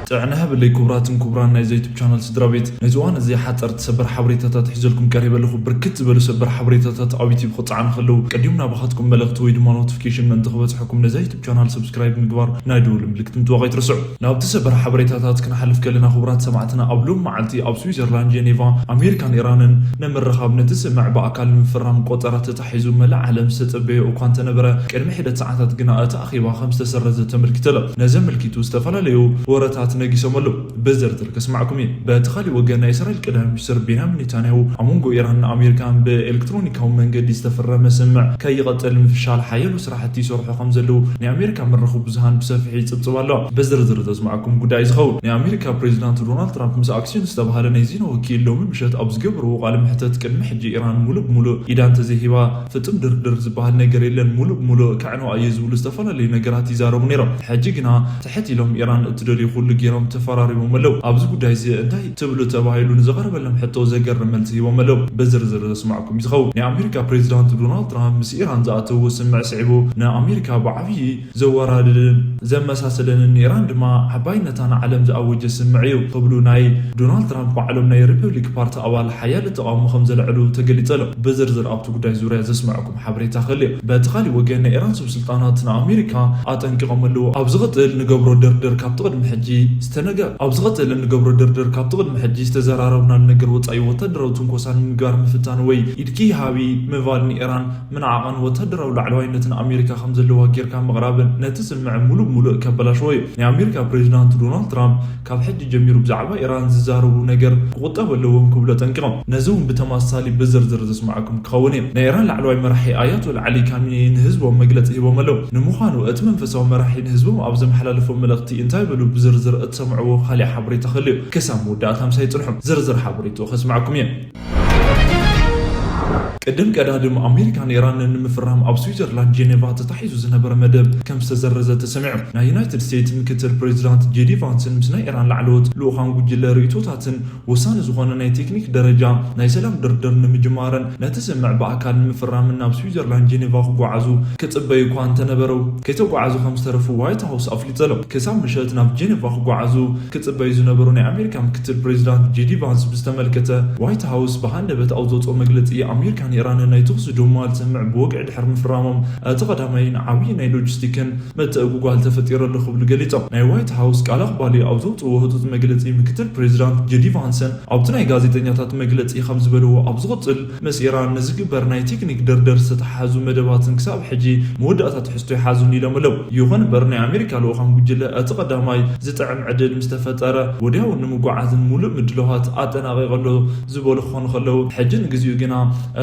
ጥዕና ይሃበለይ ክቡራትን ክቡራን ናይዚ ዩቱብ ቻናል ስድራ ቤት፣ ነዚ እዋን እዚ ሓፀርቲ ሰበር ሓበሬታታት ሒዘልኩም ቀሪበ ኣለኹ። ብርክት ዝበሉ ሰበር ሓበሬታታት ኣብ ዩቱብ ክፀዓኑ ከለዉ ቀዲሙ ናባኻትኩም መልእኽቲ ወይ ድማ ኖቲፊኬሽን ምእንቲ ክበፅሐኩም ነዛ ዩቱብ ቻናል ሰብስክራይብ ምግባር ናይ ደወል ምልክት ምጥዋቕ ኣይትርስዑ። ናብቲ ሰበር ሓበሬታታት ክንሓልፍ ከለና ክቡራት ሰማዕትና፣ ኣብ ሎም መዓልቲ ኣብ ስዊዘርላንድ ጀኔቫ ኣሜሪካን ኢራንን ንምርኻብ ነቲ ስምምዕ ብኣካል ንምፍራም ቆፀራ ተታሒዙ መላእ ዓለም ዝተፀበዮ እኳ እንተነበረ፣ ቅድሚ ሒደት ሰዓታት ግና እቲ ኣኼባ ከም ዝተሰረዘ ተመልኪቱ ኣሎ። ነዚ ኣመልኪቱ ዝተፈላለዩ ወረታት ነጊሶም ኣለዉ። ብዝርዝር ከስማዕኩም እየ። በቲ ካሊእ ወገን ናይ እስራኤል ቀዳማይ ሚኒስትር ቤንያሚን ኔታንያሁ ኣብ መንጎ ኢራንን ኣሜሪካን ብኤሌክትሮኒካዊ መንገዲ ዝተፈረመ ስምምዕ ከይቐጽል ንምፍሻል ሓያሎ ስራሕቲ ይሰርሑ ከም ዘለዉ ናይ ኣሜሪካ መራኸቢ ብዙሃን ብሰፊሑ ይጽብጽብ ኣለዋ። ብዝርዝር ዘስማዕኩም ጉዳይ ዝኸውን ናይ ኣሜሪካ ፕሬዚዳንት ዶናልድ ትራምፕ ምስ ኣክሲዮን ዝተባህለ ናይ ዜና ወኪል ሎሚ ምሸት ኣብ ዝገበርዎ ቃለ መሕተት ቅድሚ ሕጂ ኢራን ሙሉእ ብሙሉእ ኢዳ እንተዘይሂባ ፍጹም ድርድር ዝበሃል ነገር የለን፣ ሙሉእ ብሙሉእ ከዕንዋ እየ ዝብሉ ዝተፈላለዩ ነገራት ይዛረቡ ነይሮም። ሕጂ ግና ትሕት ኢሎም ኢራን እትደልዮ ኩሉ ገይሮም ተፈራሪሞም ኣለዉ። ኣብዚ ጉዳይ እዚ እንታይ ትብሉ ተባሂሉ ንዝቐረበሎም ሕቶ ዘገርም መልሲ ሂቦም ኣለዉ። ብዝርዝር ዘስማዕኩም እዩ ዝኸውን። ናይ ኣሜሪካ ፕሬዚዳንት ዶናልድ ትራምፕ ምስ ኢራን ዝኣተዎ ስምምዕ ስዒቡ ንኣሜሪካ ብዓብዪ ዘወራድድን ዘመሳሰለንን ንኢራን ድማ ዓባይነታ ንዓለም ዝኣወጀ ስምምዕ እዩ ክብሉ ናይ ዶናልድ ትራምፕ ባዕሎም ናይ ሪፐብሊክ ፓርቲ ኣባል ሓያል ተቓውሞ ከም ዘልዕሉ ተገሊጹ ኣሎ። ብዝርዝር ኣብቲ ጉዳይ ዙርያ ዘስምዐኩም ሓበሬታ ክህሉ እዩ። በቲ ካሊእ ወገን ናይ ኢራን ሰብ ስልጣናት ንኣሜሪካ ኣጠንቂቖም ኣለዉ። ኣብ ዝቕጽል ንገብሮ ድርድር ካብቲ ቅድሚ ሕጂ ዝተነገ-፣ ኣብ ዝቕጽል ንገብሮ ድርድር ካብቲ ቅድሚ ሕጂ ዝተዘራረብናሉ ነገር ወጻኢ ወታደራዊ ትንኮሳ ንምግባር ምፍታን ወይ ኢድኪ ሃቢ ምባል ንኢራን ምንዓቕን ወታደራዊ ላዕለዋይነትን ኣሜሪካ ከም ዘለዋ ጌርካ ምቕራብን ነቲ ስምምዕ ሙሉእ ብሙሉእ ከበላሽዎ እዩ። ናይ ኣሜሪካ ፕሬዚዳንት ዶናልድ ትራምፕ ካብ ሕጂ ጀሚሩ ብዛዕባ ኢራን ዝዛረቡ ነገር ክቑጠቡ ኣለዎም ክብሉ ኣጠንቂቖም። ነዚ እውን ብተመሳሳሊ ብዝርዝር ዘስማዕኩም ክኸውን እዩ። ናይ ኢራን ላዕለዋይ መራሒ ኣያቶላ ዓሊ ካሚኒ ንህዝቦም መግለጺ ሂቦም ኣለዉ። ንምዃኑ እቲ መንፈሳዊ መራሒ ንህዝቦም ኣብ ዘመሓላለፎ መልእኽቲ እንታይ በሉ ብዝርዝር እትሰምዕዎ ካሊእ ሓበሬታ ክህሉ እዩ። ክሳብ መወዳእታ ምሳይ ጽንሑ። ዝርዝር ሓበሬትኡ ከስማዕኩም እየ። ቅድም ቀዳድም ኣሜሪካን ኢራንን ንምፍራም ኣብ ስዊዘርላንድ ጄኔቫ ተታሒዙ ዝነበረ መደብ ከም ዝተሰረዘ ተሰሚዑ። ናይ ዩናይትድ ስቴትስ ምክትል ፕሬዚዳንት ጄዲ ቫንስን ምስ ናይ ኢራን ላዕለዎት ልኡኻን ጉጅለ ርእይቶታትን ወሳኒ ዝኾነ ናይ ቴክኒክ ደረጃ ናይ ሰላም ድርድር ንምጅማርን ነቲ ስምምዕ ብኣካል ንምፍራምን ናብ ስዊዘርላንድ ጄኔቫ ክጓዓዙ ክጽበዩ እኳ እንተነበረው፣ ከይተጓዓዙ ከም ዝተረፉ ዋይት ሃውስ ኣፍሊጡ ኣሎ። ክሳብ ምሸት ናብ ጄኔቫ ክጓዓዙ ክጽበዩ ዝነበሩ ናይ ኣሜሪካ ምክትል ፕሬዚዳንት ጄዲ ቫንስ ብዝተመልከተ፣ ዋይት ሃውስ ብሃንደበት ኣብ ዘውፅኦ መግለፂ፣ ኣሜሪካን ኢራንን ናይ ተኹሲ ዶብ ማል ስምምዕ ብወግዒ ድሕሪ ምፍራሞም፣ እቲ ቀዳማይን ዓብዪ ናይ ሎጂስቲክን ምትእጉጓል ተፈጢሩ ኣሎ ክብሉ ገሊጾም። ናይ ዋይት ሃውስ ቃል ኣኽባሊ ኣብ ዘውፅእዎ ህጹጽ መግለጺ፣ ምክትል ፕሬዚዳንት ጄዲ ቫንሰን ኣብቲ ናይ ጋዜጠኛታት መግለጺ ከም ዝበልዎ፣ ኣብ ዝቕጽል ምስ ኢራን ንዝግበር ናይ ቴክኒክ ድርድር ዝተተሓሓዙ መደባትን ክሳብ ሕጂ መወዳእታ ትሕዝቶ ይሓዙን ኢሎም ኣለዉ። ይኹን እምበር፣ ናይ ኣሜሪካ ልኡኻን ጉጅለ እቲ ቀዳማይ ዝጥዕም ዕድል ምስ ተፈጠረ ወዲያው ንምጉዓዝን ሙሉእ ምድላዋት ኣጠናቒቑ ኣሎ ዝበሉ ክኾኑ ከለዉ፣ ሕጂ ንግዚኡ ግና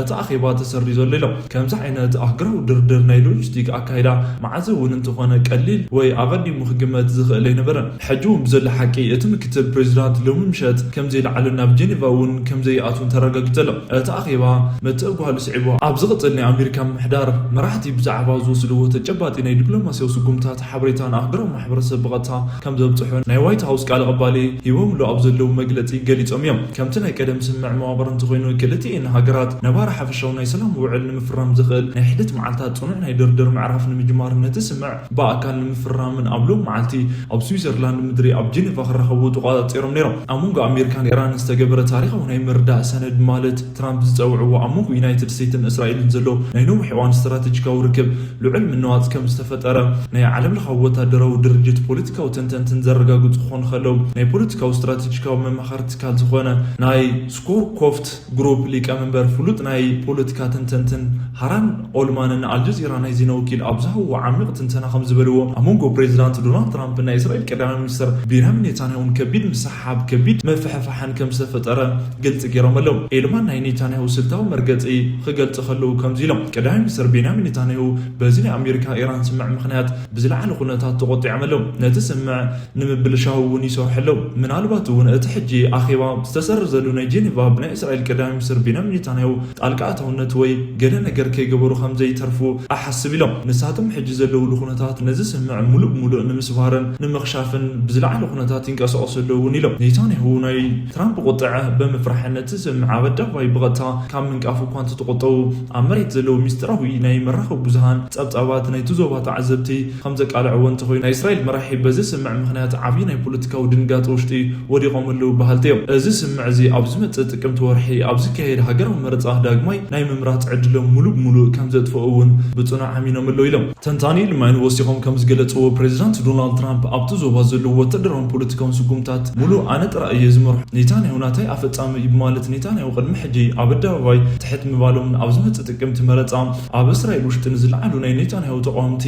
እቲ ኣኼባ ተሰሪዙ ኣሎ ኢሎም። ከምዚ ዓይነት ኣህጉራዊ ድርድር ናይ ሎጂስቲክ ኣካይዳ መዓዘ እውን እንተኾነ ቀሊል ወይ ኣቐዲሙ ክግመት ዝኽእል ኣይነበረን። ሕጂ እውን ብዘሎ ሓቂ እቲ ምክትል ፕሬዚዳንት ሎሚ ምሸት ከም ዘይለዓሉን ናብ ጄኔቫ እውን ከም ዘይኣቱን ተረጋጊጹ ኣሎ። እቲ ኣኼባ ምትእጓሉ ስዒቡ ኣብ ዝቕጽል ናይ ኣሜሪካ ምምሕዳር መራሕቲ ብዛዕባ ዝወስድዎ ተጨባጢ ናይ ዲፕሎማስያዊ ስጉምታት ሓበሬታ ንኣህጉራዊ ማሕበረሰብ ብቐጥታ ከም ዘብጽሑ ናይ ዋይት ሃውስ ቃል ኣቐባሊ ሂቦምሉ ኣብ ዘለዉ መግለጺ ገሊጾም እዮም። ከምቲ ናይ ቀደም ስምምዕ መዋቕር እንተኾይኑ፣ ክልቲኤን ሃገራት ነባሪ ሓፈሻዊ ናይ ሰላም ውዕል ንምፍራም ዘኽእል ናይ ሒደት መዓልታት ጽኑዕ ናይ ድርድር ምዕራፍ ንምጅማርን ነቲ ስምምዕ ብኣካል ንምፍራምን ኣብ ሎም መዓልቲ ኣብ ስዊዘርላንድ ምድሪ ኣብ ጄኔቫ ክራኸቡ ተቋጻጺሮም ነይሮም። ኣብ መንጎ ኣሜሪካን ኢራንን ዝተገበረ ታሪኻዊ ናይ ምርዳእ ሰነድ ማለት ትራምፕ ዝጸውዕዎ ኣብ መንጎ ዩናይትድ ስቴትስን እስራኤልን ዘሎ ናይ ነዊሕ እዋን ስትራቴጂካዊ ርክብ ልዑል ምንዋጽ ከም ዝተፈጠረ ናይ ዓለም ለኻዊ ወታደራዊ ድርጅት ፖለቲካዊ ተንተንትን ዘረጋግጹ ክኾኑ ከለዉ፣ ናይ ፖለቲካዊ ስትራቴጂካዊ መማኸርቲ ትካል ዝኾነ ናይ ስኮርኮፍት ግሩፕ ሊቀመንበር ፍሉጥ ናይ ፖለቲካ ተንተንትን ሃራን ኦልማንን ንኣልጀዚራ ናይ ዜና ወኪል ኣብ ዝሃብዎ ዓሚቕ ትንተና ከም ዝበልዎ፣ ኣብ መንጎ ፕሬዚዳንት ዶናልድ ትራምፕን ናይ እስራኤል ቀዳማይ ሚኒስትር ቤንያሚን ኔታንያሁን ከቢድ ምስሕሓብ፣ ከቢድ ምፍሕፋሕን ከም ዝተፈጠረ ግልጺ ገይሮም ኣለዉ። ኤልማን ናይ ኔታንያሁ ስልታዊ መርገጺ ክገልጹ ከለዉ ከምዚ ኢሎም፣ ቀዳማይ ሚኒስትር ቤንያሚን ኔታንያሁ በዚ ናይ ኣሜሪካ ኢራን ስምምዕ ምኽንያት ብዝለዓለ ኩነታት ተቖጢዖም ኣለዉ። ነቲ ስምምዕ ንምብልሻው እውን ይሰርሑ ኣለዉ። ምናልባት እውን እቲ ሕጂ ኣኼባ ዝተሰረዘሉ ናይ ጄኔቫ ብናይ እስራኤል ቀዳማይ ሚኒስትር ቤንያሚን ኔታንያሁ ጣልቃ ኣታውነት ወይ ገለ ነገር ከይገበሩ ከም ዘይተርፉ እሓስብ ኢሎም። ንሳቶም ሕጂ ዘለውሉ ኩነታት ነዚ ስምምዕ ሙሉእ ብሙሉእ ንምስባርን ንምኽሻፍን ብዝለዓለ ኩነታት ይንቀሳቐሱ ኣለዉ እውን ኢሎም። ኔታንያሁ ናይ ትራምፕ ቁጥዐ ብምፍራሕ ነቲ ስምምዕ ኣብ ኣደባባይ ብቐጥታ ካብ ምንቃፍ እኳ እንተተቆጠቡ፣ ኣብ መሬት ዘለዉ ሚስጥራዊ ናይ መራኸቢ ብዙሃን ጸብጻባት ናይቲ ዞባ ተዓዘብቲ ከም ዘቃልዕዎ እንተኾይኑ፣ ናይ እስራኤል መራሒ በዚ ስምምዕ ምኽንያት ዓብዪ ናይ ፖለቲካዊ ድንጋጸ ውሽጢ ወዲቖም ኣለዉ በሃልቲ እዮም። እዚ ስምምዕ እዚ ኣብ ዝመጽእ ጥቅምቲ ወርሒ ኣብ ዝካየድ ሃገራዊ መረጻ ዳግማይ ናይ ምምራጽ ዕድሎም ሙሉእ ብሙሉእ ከም ዘጥፍኦ እውን ብጽኑዕ ኣሚኖም ኣለዉ ኢሎም። ተንታኒ ልማይን ወሲኾም ከም ዝገለጽዎ፣ ፕሬዚዳንት ዶናልድ ትራምፕ ኣብቲ ዞባ ዘለዉ ወታደራውን ፖለቲካውን ስጉምታት ሙሉእ ኣነ ጥራይ እየ ዝመርሖ። ኔታንያሁ ናተይ ኣፈጻሚ እዩ ብማለት ኔታንያሁ ቅድሚ ሕጂ ኣብ ኣደባባይ ትሕት ምባሎምን ኣብ ዝመጽእ ጥቅምቲ መረጻ ኣብ እስራኤል ውሽጢ ንዝለዓሉ ናይ ኔታንያሁ ተቃወምቲ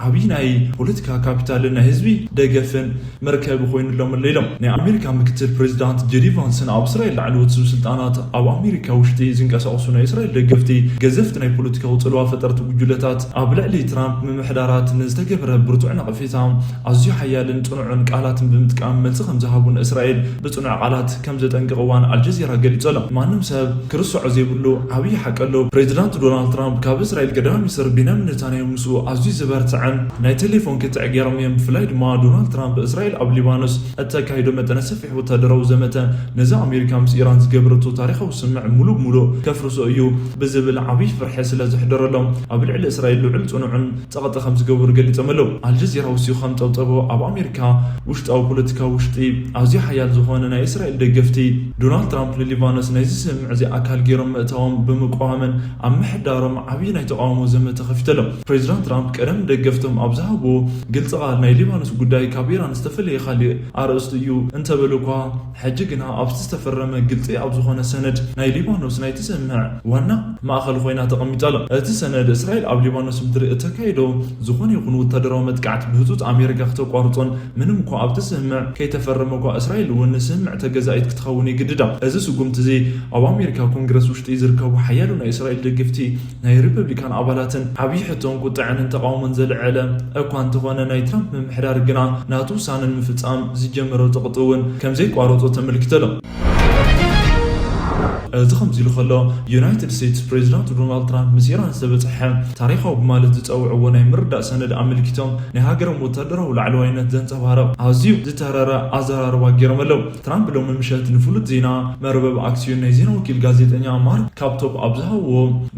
ዓብዪ ናይ ፖለቲካ ካፒታልን ናይ ህዝቢ ደገፍን መርከቢ ኮይኑሎም ኣሎ ኢሎም። ናይ ኣሜሪካ ምክትል ፕሬዚዳንት ጄዲ ቫንስን ኣብ እስራኤል ላዕለዎት ስልጣናት ኣብ ኣሜሪካ ውሽጢ ዝንቀሳቐሱ ናይ እስራኤል ደገፍቲ ገዘፍቲ ናይ ፖለቲካዊ ጽልዋ ፈጠርቲ ጉጅለታት ኣብ ልዕሊ ትራምፕ ምምሕዳራት ንዝተገብረ ብርቱዕ ነቐፌታ ኣዝዩ ሓያልን ጽኑዕን ቃላትን ብምጥቃም መልሲ ከም ዝሃቡን እስራኤል ብጽኑዕ ቃላት ከም ዘጠንቅቕዋን ኣልጀዚራ ገሊጹ ኣሎ። ማንም ሰብ ክርስዖ ዘይብሉ ዓብዪ ሓቂ ኣሎ። ፕሬዚዳንት ዶናልድ ትራምፕ ካብ እስራኤል ቀዳማይ ሚኒስትር ቤንያሚን ኔታንያሁ ምስኡ ኣዝዩ ዝበርትዐን ናይ ቴሌፎን ክትዕ ገይሮም እዮም። ብፍላይ ድማ ዶናልድ ትራምፕ እስራኤል ኣብ ሊባኖስ እተካይዶ መጠነ ሰፊሕ ወታደራዊ ዘመተ ነዚ ኣሜሪካ ምስ ኢራን ዝገበረቶ ታሪኻዊ ስምምዕ ሙሉእ ብሙሉእ ከፍርሶ እዩ ብዝብል ዓብዪ ፍርሒ ስለ ዘሕደረሎም ኣብ ልዕሊ እስራኤል ልዑል ጽኑዕን ጸቕጢ ከም ዝገበሩ ገሊጾም ኣለዉ። ኣልጀዚራ ወሲኹ ከም ጸብጸቦ ኣብ ኣሜሪካ ውሽጣዊ ፖለቲካ ውሽጢ ኣዝዩ ሓያል ዝኾነ ናይ እስራኤል ደገፍቲ ዶናልድ ትራምፕ ንሊባኖስ ናይዚ ስምምዕ እዚ ኣካል ገይሮም ምእታዎም ብምቅዋምን ኣብ ምሕዳሮም ዓብዪ ናይ ተቃውሞ ዘመተ ከፊቱ ኣሎ። ፕሬዚዳንት ትራምፕ ቀደም ደገፍቶም ኣብ ዝሃብዎ ግልጺ ቃል ናይ ሊባኖስ ጉዳይ ካብ ኢራን ዝተፈለየ ካሊእ ኣርእስቲ እዩ እንተበሉ እኳ፣ ሕጂ ግና ኣብቲ ዝተፈረመ ግልጺ ኣብ ዝኾነ ሰነድ ናይ ሊባኖስ ናይቲ ስምምዕ ዋና ማእኸል ኮይና ተቐሚጣ ኣላ። እቲ ሰነድ እስራኤል ኣብ ሊባኖስ ምድሪ እተካይዶ ዝኾነ ይኹን ወታደራዊ መጥቃዕቲ ብህጹጽ ኣሜሪካ ክተቋርጾን ምንም እኳ ኣብቲ ስምምዕ ከይተፈረመ እኳ እስራኤል እውን ንስምምዕ ተገዛኢት ክትኸውን የግድዳ። እዚ ስጉምቲ እዚ ኣብ ኣሜሪካ ኮንግረስ ውሽጢ ዝርከቡ ሓያሎ ናይ እስራኤል ደገፍቲ ናይ ሪፐብሊካን ኣባላትን ዓብዪ ሕቶን ቁጥዐንን ተቃውሞን ዘልዐለ እኳ እንተኾነ ናይ ትራምፕ ምምሕዳር ግና ናቱ ውሳነ ንምፍጻም ዝጀመሮ ጸቕጢ እውን ከም ዘይቋረጾ ተመልኪቱ ኣሎ። እዚ ከምዚ ኢሉ ከሎ፣ ዩናይትድ ስቴትስ ፕሬዚዳንት ዶናልድ ትራምፕ ምስ ኢራን ዝተበጽሐ ታሪኻዊ ብማለት ዝጸውዕዎ ናይ ምርዳእ ሰነድ ኣመልኪቶም ናይ ሃገሮም ወታደራዊ ላዕለዋይነት ዘንጸባርቕ ኣዝዩ ዝተረረ ኣዘራርባ ገይሮም ኣለዉ። ትራምፕ ሎሚ ምሸት ንፍሉጥ ዜና መርበብ ኣክሲዮን ናይ ዜና ወኪል ጋዜጠኛ ማርክ ካፕቶፕ ኣብ ዝሃብዎ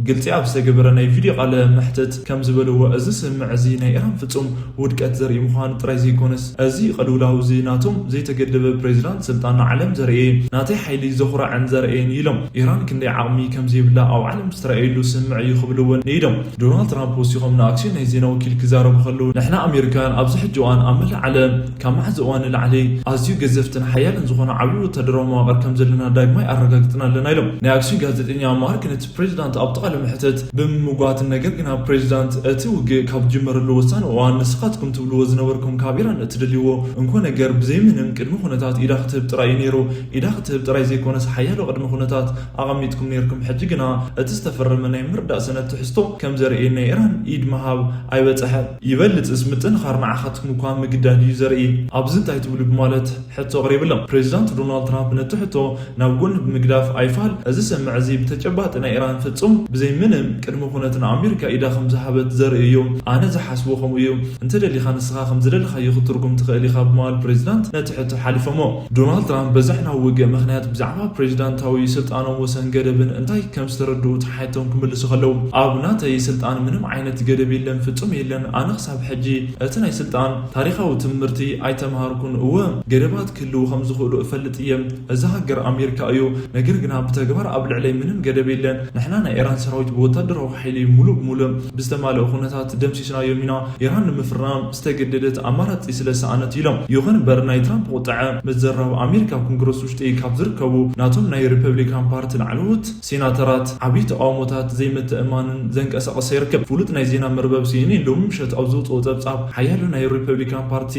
ግልጺ ኣብ ዝተገበረ ናይ ቪድዮ ቃለ መሕትት ከም ዝበልዎ፣ እዚ ስምምዕ እዚ ናይ ኢራን ፍጹም ውድቀት ዘርኢ ምዃኑ ጥራይ ዘይኮነስ፣ እዚ ቅልውላው እዚ ናቶም ዘይተገደበ ፕሬዚዳንት ስልጣን ንዓለም ዘርእየ፣ ናተይ ሓይሊ ዘኹርዐን ዘርእየን እዩ ኢሎም። ኢራን ክንደይ ዓቕሚ ከም ዘይብላ ኣብ ዓለም ዝተራእየሉ ስምምዕ እዩ ክብሉ እውን ንኢዶም። ዶናልድ ትራምፕ ወሲኾም ንኣክሲዮን ናይ ዜና ወኪል ክዛረቡ ከለዉ፣ ንሕና ኣሜሪካውያን ኣብዚ ሕጂ እዋን ኣብ መላእ ዓለም ካብ መዓዝ እዋን ንላዕሊ ኣዝዩ ገዘፍትን ሓያልን ዝኾነ ዓብዪ ወታደራዊ መዋቕር ከም ዘለና ዳግማይ ኣረጋግጽና ኣለና ኢሎም። ናይ ኣክሲዮን ጋዜጠኛ ማርክ ነቲ ፕሬዚዳንት ኣብቲ ቃለ መሕትት ብምምጓትን፣ ነገር ግና ፕሬዚዳንት እቲ ውግእ ካብ ዝጅመረሉ ወሳኒ እዋን ንስኻትኩም ትብልዎ ዝነበርኩም ካብ ኢራን እትደልይዎ እንኮ ነገር ብዘይ ምንም ቅድመ ኩነታት ኢዳ ክትህብ ጥራይ እዩ ነይሩ። ኢዳ ክትህብ ጥራይ ዘይኮነስ ሓያሎ ቅድመ ኩነታት ኣቐሚጥኩም ነይርኩም። ሕጂ ግና እቲ ዝተፈረመ ናይ ምርዳእ ሰነድ ትሕዝቶ ከም ዘርእየና ኢራን ኢድ ምሃብ ኣይበጽሐን። ይበልጽስ ምጥንኻር ንዓኻትኩም እኳ ምግዳድ እዩ ዘርኢ። ኣብዚ እንታይ ትብሉ ብማለት ሕቶ ኣቕሪብሎም። ፕሬዚዳንት ዶናልድ ትራምፕ ነቲ ሕቶ ናብ ጎኒ ብምግዳፍ፣ ኣይፋል፣ እዚ ስምምዕ እዚ ብተጨባጢ ናይ ኢራን ፍጹም ብዘይ ምንም ቅድመ ኩነት ንኣሜሪካ ኢዳ ከም ዝሃበት ዘርኢ እዩ። ኣነ ዝሓስቦ ከምኡ እዩ። እንተ ደሊኻ ንስኻ ከም ዝደለኻዮ ክትትርጉም ትኽእል ኢኻ ብምባል ፕሬዚዳንት ነቲ ሕቶ ሓሊፎሞ። ዶናልድ ትራምፕ በዚ ኣዕናዊ ውግእ ምኽንያት ብዛዕባ ፕሬዚዳንታዊ ስልጣኖም ወሰን ገደብን እንታይ ከም ዝተረድኡ ተሓቶም ክምልሱ ከለዉ፣ ኣብ ናተይ ስልጣን ምንም ዓይነት ገደብ የለን፣ ፍጹም የለን። ኣነ ክሳብ ሕጂ እቲ ናይ ስልጣን ታሪኻዊ ትምህርቲ ኣይተምሃርኩን። እወ፣ ገደባት ክህልዉ ከም ዝኽእሉ እፈልጥ እየ። እዚ ሃገር ኣሜሪካ እዩ። ነገር ግና ብተግባር ኣብ ልዕለይ ምንም ገደብ የለን። ንሕና ናይ ኢራን ሰራዊት ብወታደራዊ ሓይሊ ሙሉእ ብሙሉእ ብዝተማልአ ኩነታት ደምሲስናዮም ኢና። ኢራን ንምፍራም ዝተገደደት ኣማራጺ ስለ ሰኣነት ኢሎም። ይኹን እምበር ናይ ትራምፕ ቁጥዐ ምዝራብ ኣሜሪካ ኮንግረስ ውሽጢ ካብ ዝርከቡ ናቶም ናይ ሪፐብሊካን ፓርቲ ላዕለዎት ሴናተራት ዓብዪ ተቃውሞታት ዘይምትእምማንን ዘንቀሳቐሰ ይርከብ። ፍሉጥ ናይ ዜና መርበብ ሲኤንኤን ሎሚ ምሸት ኣብ ዘውፅኦ ጸብጻብ ሓያሎ ናይ ሪፐብሊካን ፓርቲ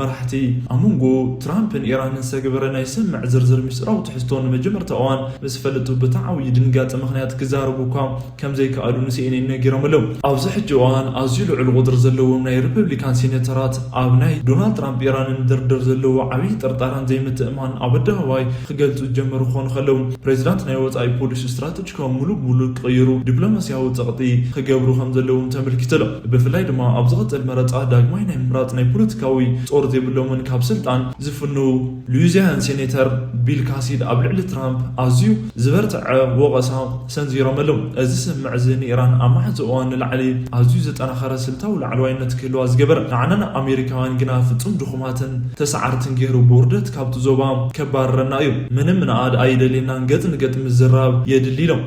መራሕቲ ኣብ መንጎ ትራምፕን ኢራንን ዝተገበረ ናይ ስምምዕ ዝርዝር ምስጢራዊ ትሕዝቶ ንመጀመርታ እዋን ምስ ፈለጡ ብቲ ዓብዪ ድንጋጸ ምኽንያት ክዛረቡ እኳ ከም ዘይከኣሉ ንሲኤንኤን ነጊሮም ኣለዉ። ኣብዚ ሕጂ እዋን ኣዝዩ ልዑል ቁጽሪ ዘለዎም ናይ ሪፐብሊካን ሴኔተራት ኣብ ናይ ዶናልድ ትራምፕ ኢራንን ድርድር ዘለዎ ዓብዪ ጥርጣረን ዘይምትእምማን ኣብ ኣደባባይ ክገልጹ ዝጀመሩ ክኾኑ ከለዉ፣ ፕሬዚዳንት ፕሬዚዳንት ናይ ወፃኢ ፖሊሲ ስትራቴጂካዊ ሙሉእ ብሙሉእ ክቕይሩ፣ ዲፕሎማሲያዊ ፀቕጢ ክገብሩ ከም ዘለዎም ተመልኪቱ ኣሎ። ብፍላይ ድማ ኣብ ዝቐፅል መረፃ ዳግማይ ናይ ምምራፅ ናይ ፖለቲካዊ ጾር ዘይብሎምን ካብ ስልጣን ዝፍንው ሉዊዚያን ሴኔተር ቢል ካሲድ ኣብ ልዕሊ ትራምፕ ኣዝዩ ዝበርትዐ ወቐሳ ሰንዚሮም ኣለዉ። እዚ ስምምዕ እዚ ንኢራን ኣብ መዓዝ እዋን ንላዕሊ ኣዝዩ ዘጠናኸረ ስልታዊ ላዕለዋይነት ክህልዋ ዝገበረ፣ ንዓና ንኣሜሪካውያን ግና ፍጹም ድኹማትን ተሰዓርትን ገይሩ ብውርደት ካብቲ ዞባ ከባርረና እዩ። ምንም ምንኣድ ኣይደልየናን፣ ገጽ ንገጽ ምዝራብ የድሊ ኢሎም።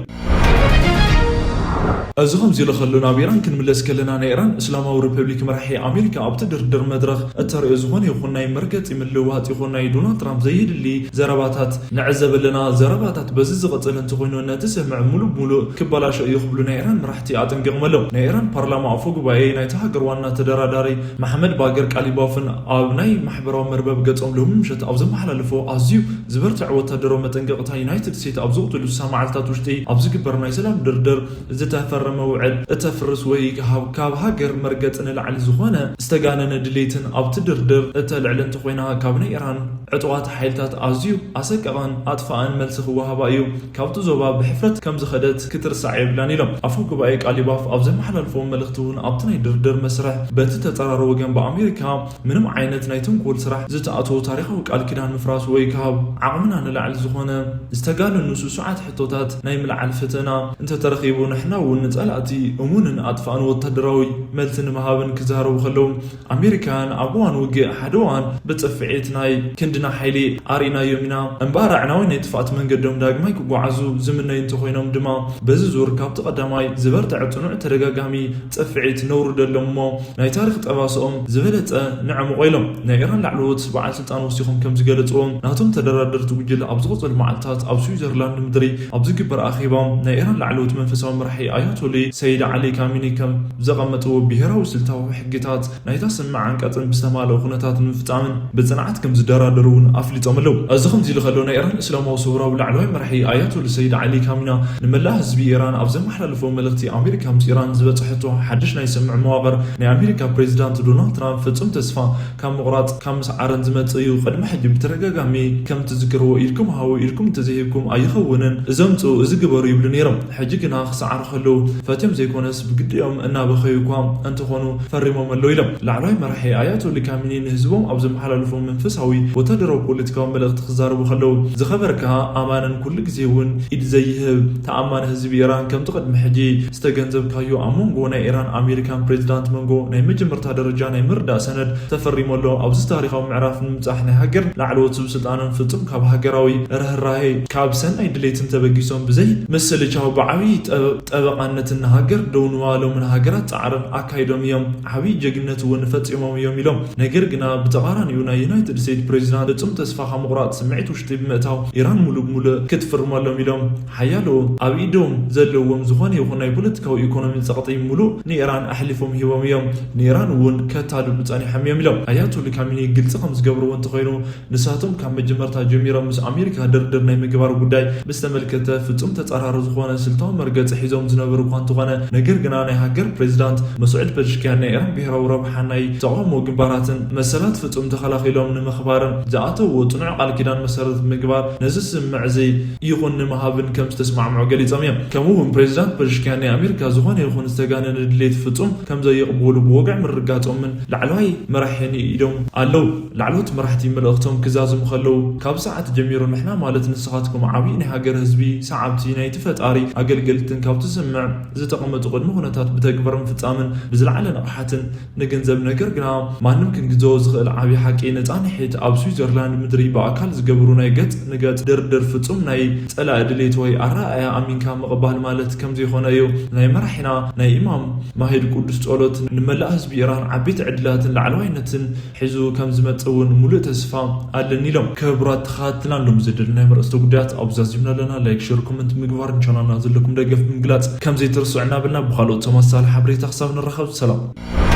እዚ ከምዚ ኢሉ ከሎ፣ ናብ ኢራን ክንምለስ ከለና፣ ናይ ኢራን እስላማዊ ሪፐብሊክ መራሒ ኣሜሪካ ኣብቲ ድርድር መድረኽ እተርእዮ ዝኾነ ይኹን ናይ መርገጺ ምልውዋጥ ይኹን ናይ ዶናልድ ትራምፕ ዘየድሊ ዘረባታት ንዕዘብ ኣለና። ዘረባታት በዚ ዝቕጽል እንተኾይኑ፣ ነቲ ስምምዕ ሙሉእ ብሙሉእ ክበላሾ እዩ ክብሉ ናይ ኢራን መራሕቲ ኣጠንቂቖም ኣለዉ። ናይ ኢራን ፓርላማ ኣፈ ጉባኤ ናይታ ሃገር ዋና ተደራዳሪ መሓመድ ባገር ቃሊባፍን ኣብ ናይ ማሕበራዊ መርበብ ገጾም ሎሚ ምሸት ኣብ ዘመሓላለፎ ኣዝዩ ዝበርትዐ ወታደራዊ መጠንቀቕታ፣ ዩናይትድ ስቴትስ ኣብ ዝቕጽሉ ስሳ መዓልታት ውሽጢ ኣብ ዝግበር ናይ ሰላም ድርድር ዝተፈረመ ውዕል እተፍርስ ወይ ካብ፣ ካብ ሃገር መርገጽ ንላዕሊ ዝኾነ ዝተጋነነ ድሌትን ኣብቲ ድርድር እተልዕል እንተኾይና፣ ካብ ናይ ኢራን ዕጡቓት ሓይልታት ኣዝዩ ኣሰቀቓን ኣጥፋእን መልሲ ክወሃባ እዩ። ካብቲ ዞባ ብሕፍረት ከም ዝኸደት ክትርሳዕ የብላን ኢሎም። ኣፈ ጉባኤ ቃሊባፍ ኣብ ዘመሓላልፎ መልእኽቲ እውን፣ ኣብቲ ናይ ድርድር መስርሕ በቲ ተጻራሪ ወገን ብኣሜሪካ ምንም ዓይነት ናይ ተንኮል ስራሕ ዝተኣትዎ ታሪኻዊ ቃል ኪዳን ምፍራስ ወይ ካብ ዓቕምና ንላዕሊ ዝኾነ ዝተጋነኑ ስሱዓት ሕቶታት ናይ ምልዓል ፍትህና እንተተረኺቡ፣ ንሕና እውን ንጸላእቲ እሙንን ኣጥፋእን ወታደራዊ መልሲ ንምሃብን ክዛረቡ ከለዉ፣ ኣሜሪካውያን ኣብ እዋን ውግእ ሓደ እዋን ብጽፍዒት ናይ ክንድና ሓይሊ ኣርኢናዮም ኢና። እምበኣር ኣዕናዊ ናይ ጥፍኣት መንገዶም ዳግማይ ክጓዓዙ ዝምነዩ እንተኾይኖም ድማ፣ በዚ ዙር ካብቲ ቀዳማይ ዝበርትዐ ጽኑዕ ተደጋጋሚ ጽፍዒት ነውርደሎም እሞ፣ ናይ ታሪኽ ጠባስኦም ዝበለጸ ነዕምቖ ኢሎም። ናይ ኢራን ላዕለዎት በዓል ስልጣን ወሲኾም ከም ዝገለጽዎ፣ ናቶም ተደራደርቲ ጉጅለ ኣብ ዝቕጽሉ መዓልታት ኣብ ስዊዘርላንድ ምድሪ ኣብ ዝግበር ኣኼባ፣ ናይ ኢራን ላዕለዎት መንፈሳዊ መራሒ ኣያቶሊ ሰይድ ዓሊ ካሚኒ ከም ዘቐመጥዎ፣ ብሄራዊ ስልታዊ ሕግታት ናይታ ስምምዕ ዓንቀጽን ብዝተማልኦ ኩነታት ንምፍጻምን ብጽንዓት ከም ዝደራደሩ እውን ኣፍሊጦም ኣለዉ። እዚ ከምዚ ኢሉ ከሎ፣ ናይ ኢራን እስላማዊ ሰውራዊ ላዕለዋይ መራሒ ኣያቶሊ ሰይድ ዓሊ ካሚና ንመላእ ህዝቢ ኢራን ኣብ ዘመሓላለፎ መልእኽቲ፣ ኣሜሪካ ምስ ኢራን ዝበጽሐቶ ሓድሽ ናይ ስምምዕ መዋቕር፣ ናይ ኣሜሪካ ፕሬዚዳንት ዶናልድ ትራምፕ ፍጹም ተስፋ ካብ ምቑራጽ ካብ ምስዓርን ዝመጽእ እዩ። ቅድሚ ሕጂ ብተደጋጋሚ ከም ትዝክርዎ፣ ኢድኩም ሃቡ፣ ኢድኩም እንተዘይሂብኩም ኣይኸውንን፣ እዚ ኣምጽኡ፣ እዚ ግበሩ ይብሉ ነይሮም። ሕጂ ግና ክሰዓሩ ከለዉ ፈትዮም ዘይኮነስ ብግዲኦም እናበኸዩ እኳ እንተኾኑ ፈሪሞም ኣለዉ ኢሎም። ላዕለዋይ መራሒ ኣያቶሊ ካሚኒ ንህዝቦም ኣብ ዘመሓላለፎ መንፈሳዊ ወታደራዊ ፖለቲካዊ መልእኽቲ ክዛረቡ ከለዉ፣ ዝኸበርካ ኣማንን ኩሉ ግዜ እውን ኢድ ዘይህብ ተኣማኒ ህዝቢ ኢራን፣ ከምቲ ቅድሚ ሕጂ ዝተገንዘብካዮ፣ ኣብ መንጎ ናይ ኢራን ኣሜሪካን ፕሬዚዳንት መንጎ ናይ መጀመርታ ደረጃ ናይ ምርዳእ ሰነድ ተፈሪሙ ኣሎ። ኣብዚ ታሪኻዊ ምዕራፍ ንምብጻሕ ናይ ሃገር ላዕለዎት ሰብ ስልጣንን ፍጹም ካብ ሃገራዊ ርህራሄ፣ ካብ ሰናይ ድሌትን ተበጊሶም ብዘይ ምስልቻው ብዓብዪ ጠ-፣ ጠበቓነትን ንሃገር ደው ንባሎም ንሃገራት ጻዕርን ኣካይዶም እዮም። ዓብዪ ጀግነት እውን ፈጺሞም እዮም ኢሎም። ነገር ግና ብተቓራኒኡ ናይ ዩናይትድ ስቴትስ ፕሬዚዳንት ፍጹም ተስፋ ካብ ምቑራጽ ስምዒት ውሽጢ ብምእታው ኢራን ሙሉእ ብሙሉእ ክትፍርመሎም ኢሎም። ሓያሎ ኣብ ኢዶም ዘለዎም ዝኾነ ይኹን ናይ ፖለቲካዊ ኢኮኖሚ ጸቕጢ ሙሉእ ንኢራን ኣሕሊፎም ሂቦም እዮም። ንኢራን እውን ከታልሉ ጸኒሖም እዮም ኢሎም። ኣያቶሊ ካሚኒ ግልጺ ከም ዝገብርዎ እንተኾይኑ፣ ንሳቶም ካብ መጀመርታ ጀሚሮም ምስ ኣሜሪካ ድርድር ናይ ምግባር ጉዳይ ብዝተመልከተ ፍጹም ተጻራሪ ዝኾነ ስልታዊ መርገጺ ሒዞም ዝነበሩ እኳ እንተኾነ፣ ነገር ግና ናይ ሃገር ፕሬዚዳንት መስዑድ ፐሽኪያን ናይ ኢራን ብሄራዊ ረብሓን ናይ ተቓውሞ ግንባራትን መሰላት ፍጹም ተኸላኺሎም ንምኽባርን ዝኣተውዎ ጽኑዕ ቃል ኪዳን መሰረት ምግባር ነዚ ስምምዕ እዚ ይኹን ንምሃብን ከም ዝተስማዕምዑ ገሊጾም እዮም። ከምኡ እውን ፕሬዚዳንት ፐሽኪያን ናይ ኣሜሪካ ዝኾነ ይኹን ዝተጋነነ ድሌት ፍጹም ከም ዘየቕብሉ ብወግዒ ምርግጋጾምን ላዕለዋይ መራሒ ንኢዶም ኣለዉ። ላዕለዎት መራሕቲ መልእኽቶም ክዛዝሙ ከለዉ፣ ካብ ሰዓት ጀሚሩ ንሕና ማለት ንስኻትኩም ዓብዪ ናይ ሃገር ህዝቢ፣ ሰዓብቲ ናይቲ ፈጣሪ ኣገልገልትን ካብቲ ስምምዕ ዝተቐመጡ ቅድመ ኩነታት ብተግባር ምፍጻምን ብዝለዓለ ንቕሓትን ንግንዘብ። ነገር ግና ማንም ክንግንዘቦ ዝኽእል ዓብዪ ሓቂ፣ ነጻ ንሒት ኣብ ስዊዘርላንድ ምድሪ ብኣካል ዝገብሩ ናይ ገጽ ንገጽ ድርድር ፍጹም ናይ ጸላኢ ድሌት ወይ ኣረኣእያ ኣሚንካ ምቕባል ማለት ከም ዘይኮነ እዩ። ናይ መራሒና ናይ ኢማም ማሂድ ቅዱስ ጸሎት ንመላእ ህዝቢ ኢራን ዓበይቲ ዕድላትን ላዕለዋይነትን ሒዙ ከም ዝመጽእ እውን ሙሉእ ተስፋ ኣለኒ ኢሎም። ክቡራት ተኸታተልትና፣ ሎም ዝደለናዮም ኣርእስተ ጉዳያት ኣብዚ ዛዚምና ኣለና። ላይክ፣ ሸር፣ ኮመንት ምግባር፣ ንቻናልና ዘለኩም ደገፍ ብምግላጽ ከም ዘይትርስዑ እናበልና፣ ብኻልኦት ተመሳሳሊ ሓበሬታ ክሳብ ንራኸብ ሰላም።